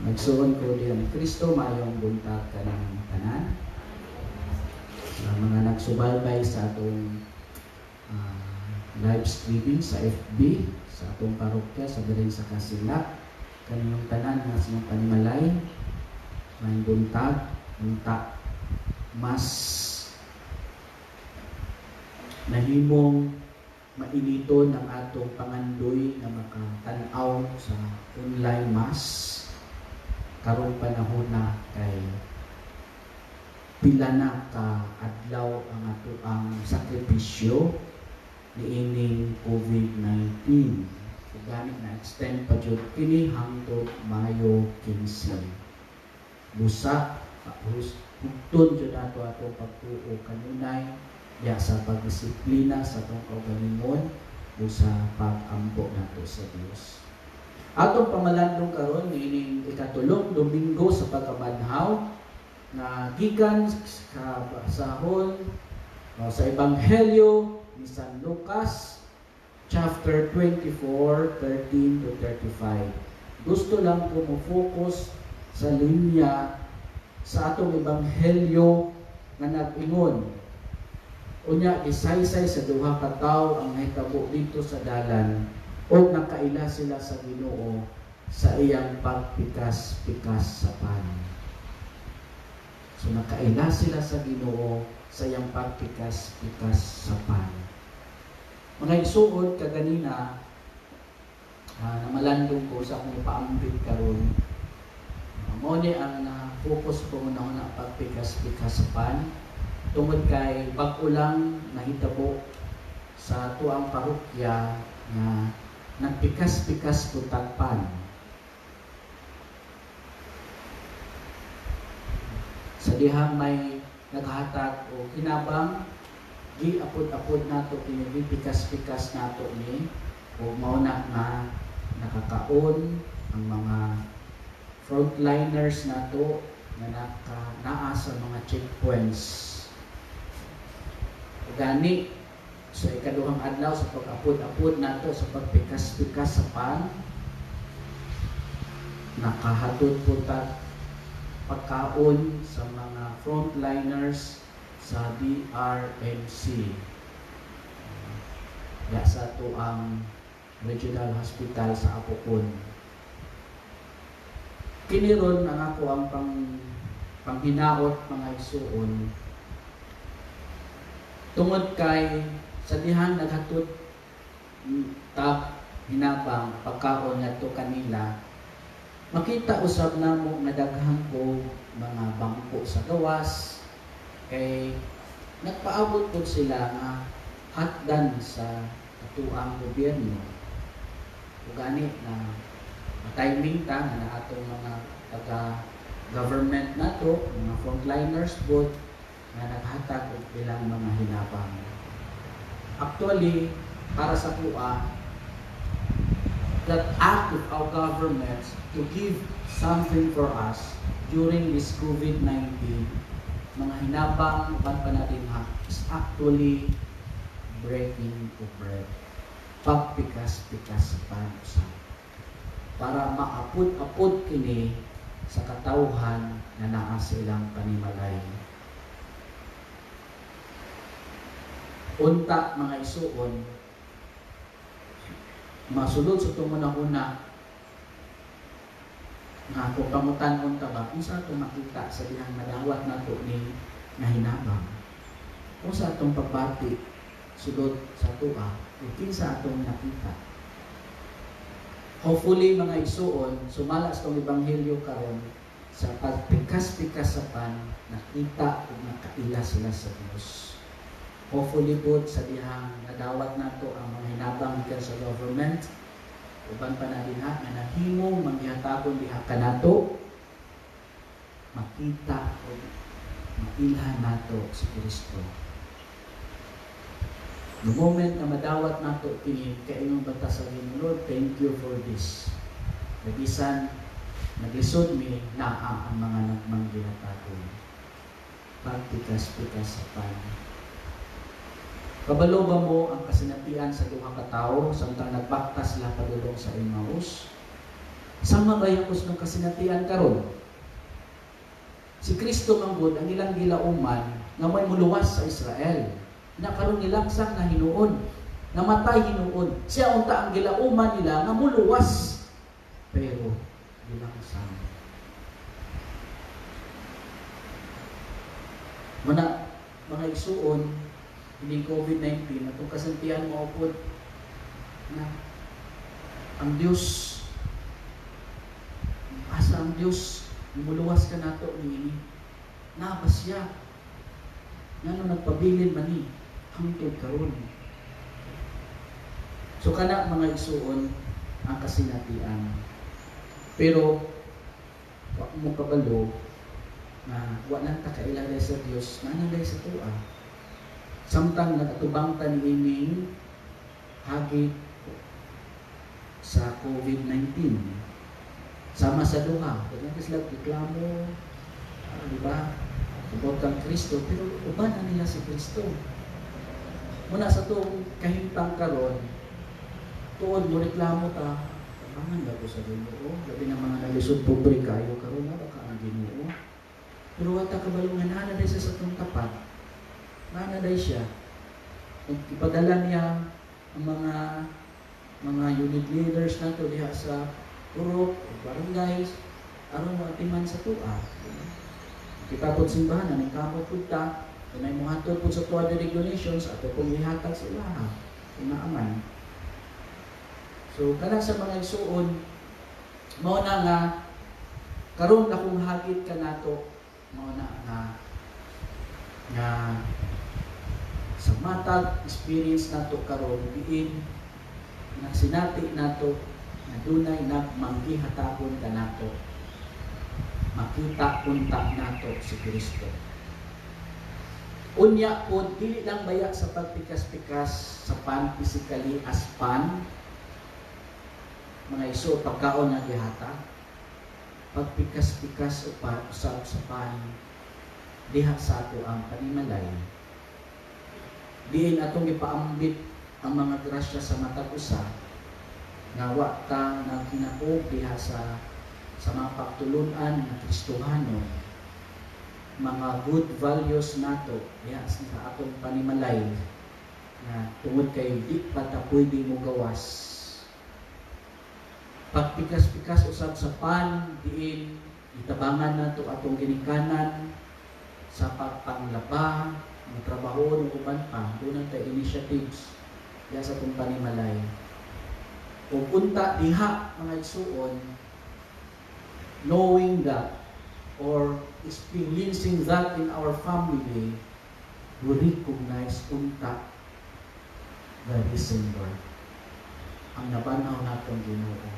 Igsuon ko diha ni Kristo, maayong buntag kaninyong tanan. Sa mga nagsubaybay sa atong live streaming sa FB, sa atong parokya, sa Birhen sa Kasilak, kaninyong tanan nga sa inyong panimalay, maayong buntag, unta mas nahimong mainiton ang atong pangandoy nga makatan-aw sa online mass karong panahon na kay pila na ka adlaw ang atoang sakripisyo niining COVID-19. Ug gani na extend pa jud kini hangtod Mayo 15. Busa hugton jud nato atong pagtuo kanunay diha sa pagdisiplina sa atong kaugalingon o sa pag-ampo nato sa Dios. Atong pamalandong karon niining ikatulong Domingo sa pagkabanhaw na gikan sa o sa Ebanghelyo ni San Lucas chapter 24, 13 to 35. Gusto lang ko mo focus sa linya sa atong ebanghelyo nga nag-ingon unya gisaysay sa duha ka tawo ang nahitabo dito sa dalan ug nakaila sila sa Ginoo sa iyang pagpikas-pikas sa pan. So nakaila sila sa Ginoo sa iyang pagpikas-pikas sa pan. Mga igsuon, kaganina namalandong ko sa akong ipaambit karon. Mao ni ang na-focus ko muna na pagpikas-pikas sa pan tungod kay bag-o lang nahitabo sa atuang parokya nga nagpikas-pikas pud tag pan. Sa dihang may naghatag o hinabang, giapod-apod nato kini, gipikas-pikas nato ni o mao na nga nakakaon ang mga frontliners nato nga naa sa mga checkpoints. Gani sa ikaduhang adlaw sa pag-apod-apod nato sa pagpikas-pikas sa pan, nakahatod po tag pagkaon sa mga frontliners sa DRMC ya sa atoang Regional Hospital sa Apokon. Kini ron ang ako ang panghinaot, mga igsuon, tungod kay sa dihang naghatod tag hinabang pagkaon ngadto kanila, makita usab namo nga daghan ko mga bangko sa gawas kay nagpaabot pud sila nga hatdan sa atuang gobyerno. Ug gani na timing ta nga na atong mga taga government nato, mga frontliners pod nga naghatag og ilang mga hinabang. Actually, para sa kuha, that act of our governments to give something for us during this COVID-19, mga hinabang, uban pa natin ha, is actually breaking of bread. Pagpikas-pikas sa pan usab. Para maapod-apod kini sa katawhan nga naa sa ilang panimalay. Unta, mga igsuon, masulod sa itong una-una nga kung pangutan-on ta ba, unsa atong makita sa dihang madawat nato ni nga hinabang? Unsa atong pagbati sulod sa atoa o kinsa atong nakita? Hopefully, mga igsuon, sumala sa itong ebanghelyo karon sa pagpikas-pikas sa pan, nakita ug nakaila sila sa Dios. Hopefully pod sa dihang nadawat nato ang mga hinabang gikan sa government, uban pa na dinha nga nahimong manggihatagon diha kanato, makita o mailhan nato si Kristo. The moment na madawat nato kini, kaingon bata sa Ginoo, "Lord, thank you for this." Bisan naglisod mi, naa ang mga nagmanggihatagon. Pagpikas-pikas sa pan. Kabalo ba mo ang kasinapian sa duha ka tawo samtang nagbaktas sila padulong sa Emmaus? Sama ba yung kusnong kasinatian karon? Si Kristo manggod ang ilang gilauman nga may muluwas sa Israel. Na karon nilangsang na hinuon. Namatay hinuon. Siya unta ang gilauman nila nga muluwas. Pero gilangsang. Mana mga igsuon, hindi COVID-19 atong kasinatian mao pod na ang Dios, asa ang Dios muluwas ka nato niini? Naa ba siya? Ngano nagpabilin man ni hangtod karon? So kana, mga igsuon, ang kasinatian. Pero wa mo kabalo na wa lang ta kaila sa Dios na nalay sa tua samtang nagatubang ta niining hagit sa COVID-19. Sama sa duha, daghan sila reklamo, di ba, about kang Kristo, pero uban na nila si Kristo. Muna sa atong kahimtang karon, tuod mo reklamo ta, tabangan ba ko sa Ginoo? Labi na mga nalisod, pobre kayo karon, na baka ang Ginoo. Pero wa ta kabalo nga naa na siya sa atong tapat. Naa na siya. Ug ipadala niya ang mga unit leaders nato diha sa purok o barangays aron maatiman sa tua. Kita pod simbahan na kamot pud ta, kung may muhatod pud sa tuwa diri donations, ato pong ihatag sa ilaha kung naaman. So kana sa mga igsuon, mao na nga karon akong hagit kanato, mao na nga nga sa matag experience nato karon, diin nagsinati nato na dunay nagmanggihatagon kanato, makita unta nato si Kristo. Unya po, dili lang baya sa pagpikas-pikas sa pan physically as pan, mga iso, pagkaon nga gihata, pagpikas-pikas upa usab sa pan diha sa ato ang panimalay, diin atong ipaambit ang mga grasya sa matag usa nga wa ta naghinakog diha sa mga pagtulunan nga Kristohano, mga good values nato diha sa atong panimalay nga tungod kay di pa ta pwede mo gawas. Pagpikas-pikas usab sa pan diin itabangan nato atong ginikanan sa pagpanglaba, mga trabaho ug uban pa, duna tay initiatives diha sa atong panimalay. Ug unta diha, mga igsuon, knowing that or experiencing that in our family, we recognize unta the risen Lord, ang nabanhaw natong Ginoo.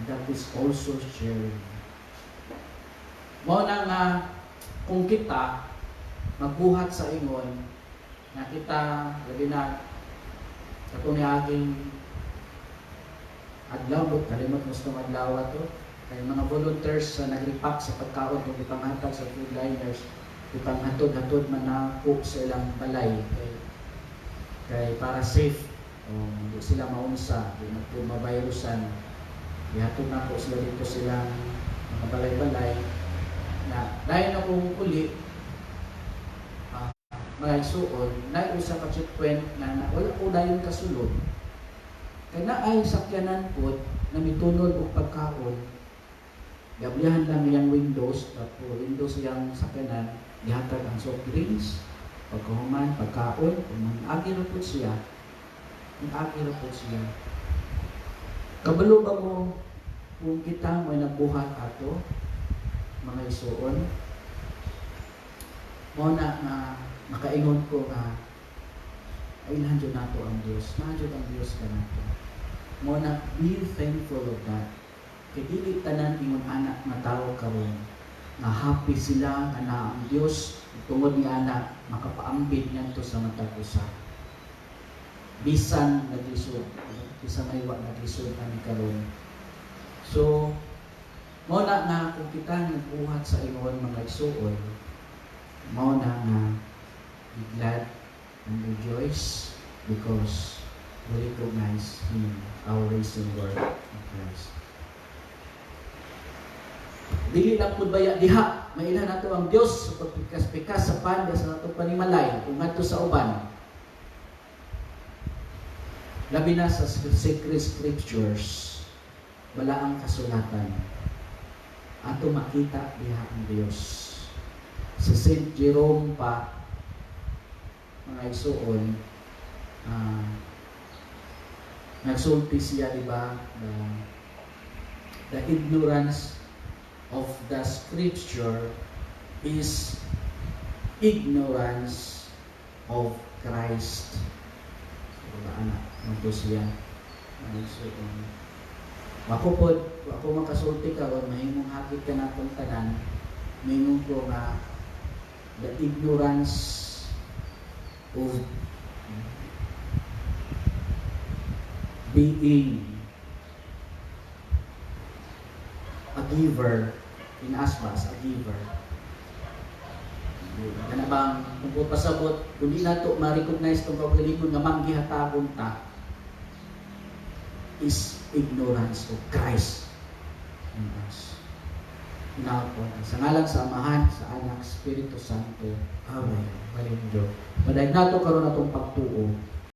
That is also sharing. Mao na nga kung kita magbuhat sa ingon nga kita, labi na katong niaging adlaw, kalimot mo sa adlaw to, kay mga volunteers sa nagrepack sa pagkaon kung ipanghatag sa food liners, ipanghatod-hatod man nako sa ilang balay kay para safe o hindi sila maunsa, di na po mavirusan. Ihatod nako sila dito silang mga balay-balay na dahil akong uli, mga igsuon, na usa ka checkpoint na wala ko dayon kasulod kay naay sakyanan pod na mitunol og pagkaon. Gablihan lang iyang windows, tapos windows iyang sakyanan, gihatag ang soft drinks, pagkahuman, pagkaon, kung agi ra pud siya, agi ra pud siya. Kabalo ba mo kung kita may nagbuhat ato, mga isuon, mo na nga makaingon ko nga ailhan jud nato ang Dios, naa jud ang Dios kanato. Mo na be thankful of that. Kay dili tanan ingon anak nga tawo karon nga happy sila nga naa ang Dios, tungod ni ana makapaambit ngadto sa matag usa. Bisan naglisod, bisan may wa naglisod kami karon. So mao na nga kung kita nagbuhat sa ingon, mga igsuon, mao na nga be glad and rejoice because we recognize Him, our risen Lord in Christ. Dili lang pud baya diha mailhan nato ang Dios sa pagpikas-pikas sa pan sa atong panimalay ug ngadto sa uban. Labi na sa sacred scriptures, balaang kasulatan, ato makita diha ang Dios. Sa Saint Jerome pa, mga igsuon, nagsulti siya, di ba, the ignorance of the scripture is ignorance of Christ. So, ba, anak, nagto siya, mga igsuon. Ako pod, ako makasulti karon, mahimong hakit ka natong tanan, mingon ko nga the ignorance of being a giver in as a giver. Kana bang kung pasabot, kung di nato ma-recognize itong kaugalingon nga manggihatagon ta is ignorance of Christ in us. Inaapon. Sa ngalan sa Amahan, sa Anak, Espiritu Santo. Amen. Malinjo. Padayon nato karon atong pagtuo.